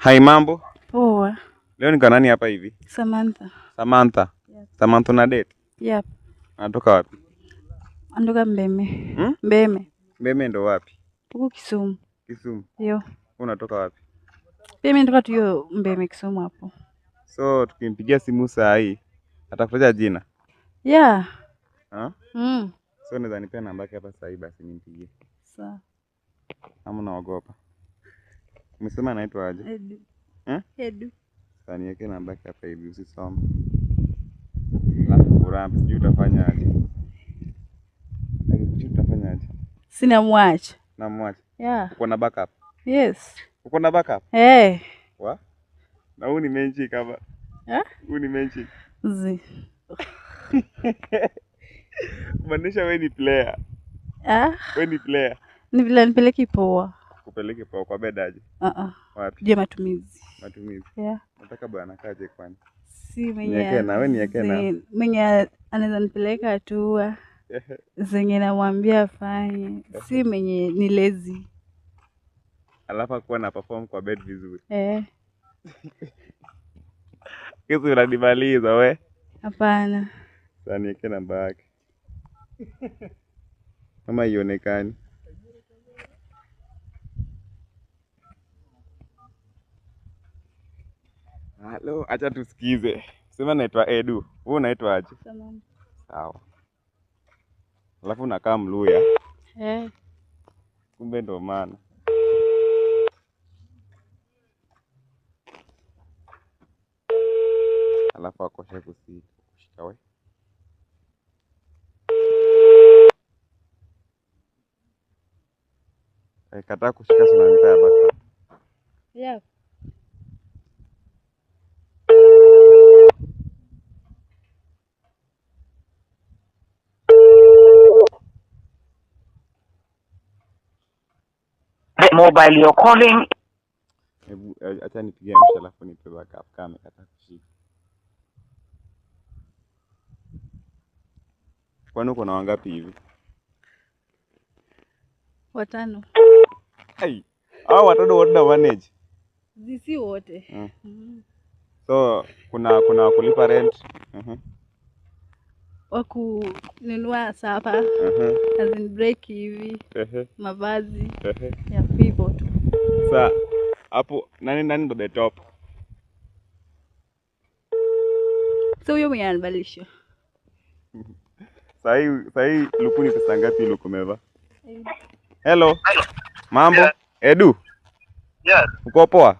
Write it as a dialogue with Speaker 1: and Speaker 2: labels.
Speaker 1: Hai, mambo?
Speaker 2: Poa.
Speaker 1: Leo niko nani hapa hivi?
Speaker 2: Samantha.
Speaker 1: Samantha.
Speaker 2: Yep.
Speaker 1: Samantha una date?
Speaker 2: Yep.
Speaker 1: Anatoka wapi?
Speaker 2: Anatoka Mbeme.
Speaker 1: Hmm?
Speaker 2: Mbeme.
Speaker 1: Mbeme ndo wapi?
Speaker 2: Huko Kisumu.
Speaker 1: Kisumu.
Speaker 2: Yo.
Speaker 1: Unatoka wapi?
Speaker 2: Pia mimi natoka tu hiyo Mbeme Kisumu hapo.
Speaker 1: So tukimpigia simu saa hii atakutaja jina?
Speaker 2: Yeah.
Speaker 1: Ha?
Speaker 2: Mm.
Speaker 1: So unaweza nipea namba yake hapa saa hii basi nimpigie.
Speaker 2: Sawa.
Speaker 1: Ama unaogopa? Umesema anaitwa aje?
Speaker 2: Edu.
Speaker 1: Eh?
Speaker 2: Edu.
Speaker 1: Sasa niweke namba yake hapa hivi usisome. Alafu kuramp sijui utafanya aje. Akikuchukua utafanya aje?
Speaker 2: Sina mwacha.
Speaker 1: Na mwacha.
Speaker 2: Yeah.
Speaker 1: Uko na backup?
Speaker 2: Yes.
Speaker 1: Uko na backup?
Speaker 2: Hey.
Speaker 1: Wa? Na huu ni menchi kama.
Speaker 2: Eh?
Speaker 1: Huu ni menchi.
Speaker 2: Zi.
Speaker 1: Kumaanisha wewe ni player.
Speaker 2: Ah?
Speaker 1: Wewe ni player.
Speaker 2: Ni vile nipeleke poa.
Speaker 1: Kupeleke poa kwa bed aje?
Speaker 2: Ah ah.
Speaker 1: Wapi?
Speaker 2: Je, matumizi.
Speaker 1: Matumizi.
Speaker 2: Yeah.
Speaker 1: Nataka bwana kaje kwani?
Speaker 2: Si mwenye.
Speaker 1: Niweke na wewe, niweke na.
Speaker 2: Mwenye anaweza nipeleka hatua zenye namwambia afanye. Si mwenye ni lazy.
Speaker 1: Alafu akuwa na perform kwa bed vizuri.
Speaker 2: Eh.
Speaker 1: Kesi unanimaliza we.
Speaker 2: Hapana.
Speaker 1: Sasa niweke namba yake. Kama ionekani. Halo, acha tusikize. Sema naitwa Edu. Wewe unaitwa aje?
Speaker 2: Samantha.
Speaker 1: Sawa. Alafu unakaa Mluya.
Speaker 2: Eh.
Speaker 1: Kumbe ndo maana. Alafu akoshe kushika we. Kataa kushika si unanipea backup.
Speaker 2: Yeah.
Speaker 3: The mobile you're calling.
Speaker 1: Hebu acha nipigie msha alafu nipe backup kama amekataa kushika. Kwani uko na wangapi hivi?
Speaker 2: Watano.
Speaker 1: Ai, hao watano wote na manage?
Speaker 2: Si wote.
Speaker 1: Mm.
Speaker 2: Mm.
Speaker 1: So kuna kulipa rent.
Speaker 2: Wakununua sapa. As in break hivi. Mavazi. Ya people tu.
Speaker 1: Sa hapo nani ndo the top?
Speaker 2: So huyo mwenye anabadilisha.
Speaker 1: Sahi luku ni pesa ngapi luku umevaa? Hello. Mambo?
Speaker 4: Yeah.
Speaker 1: Edu?
Speaker 4: Yes.
Speaker 1: Uko poa?